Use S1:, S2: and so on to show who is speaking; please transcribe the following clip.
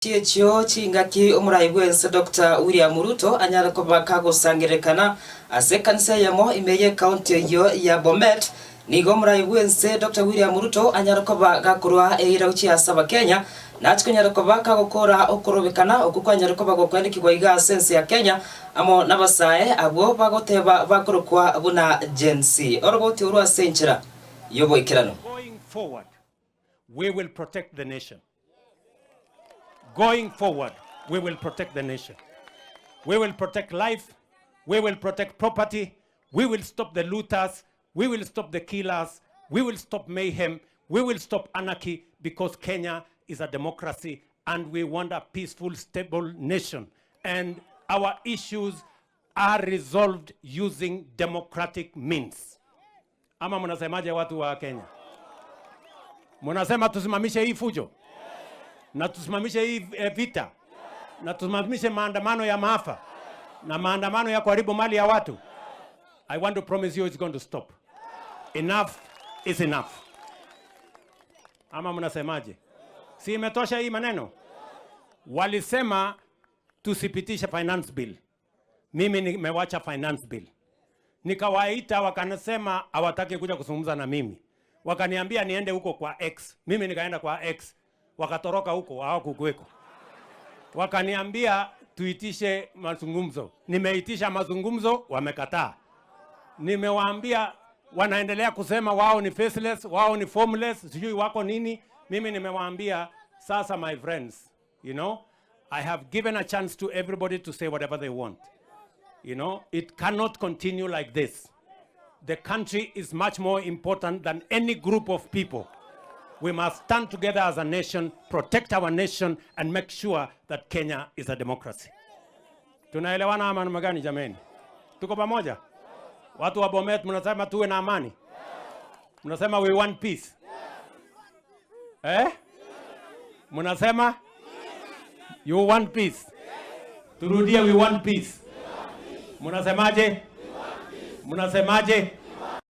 S1: Chiechio chingaki omorai bw'ense Doctor William Ruto anyare koba kagosangererekana ase ekanisa eyemo ime y'ecounty eyio ya Bomet. Nigo omorai bw'ense Doctor William Ruto anyare koba gakorwa eira gochia ase abakenya nachi konyara koba kagokora okorobekana okwo kwanyare koba gokoendekigwa iga ase ense ya Kenya amo nabasae abwo bagoteba bakorokwa buna Gen Z. Oroboti orwo ase enchera y'oboikeranu.
S2: Going forward, we will protect the nation. Going forward, we will protect the nation. We will protect life. We will protect property. We will stop the looters. We will stop the killers. We will stop mayhem. We will stop anarchy because Kenya is a democracy and we want a peaceful, stable nation. And our issues are resolved using democratic means. Ama mnasemaje watu wa Kenya? Mnasema tusimamishe hii fujo na tusimamishe hii vita na tusimamishe maandamano ya maafa na maandamano ya kuharibu mali ya watu. I want to promise you it's going to stop. Enough is enough. Ama mnasemaje? Si imetosha hii maneno? Walisema tusipitishe finance bill. Mimi nimewacha finance bill. Nikawaita wakanasema hawataki kuja kuzungumza na mimi. Wakaniambia niende huko kwa X. Mimi nikaenda kwa X. Wakatoroka huko, hawakukuweko. Wakaniambia tuitishe mazungumzo. Nimeitisha mazungumzo, wamekataa. Nimewaambia wanaendelea kusema wao ni faceless, wao ni formless, sijui wako nini. Mimi nimewaambia sasa, my friends, I have given a chance to everybody to say whatever they want. It cannot continue like this. The country is much more important than any group of people. We must stand together as a nation, protect our nation, and make sure that Kenya is a democracy. Tunaelewana ama namna gani jameni? Tuko pamoja? Watu wa Bomet mnasema tuwe na amani? Mnasema we want peace? Eh? Mnasema you want peace? Turudie, we want peace. Mnasemaje? Mnasemaje?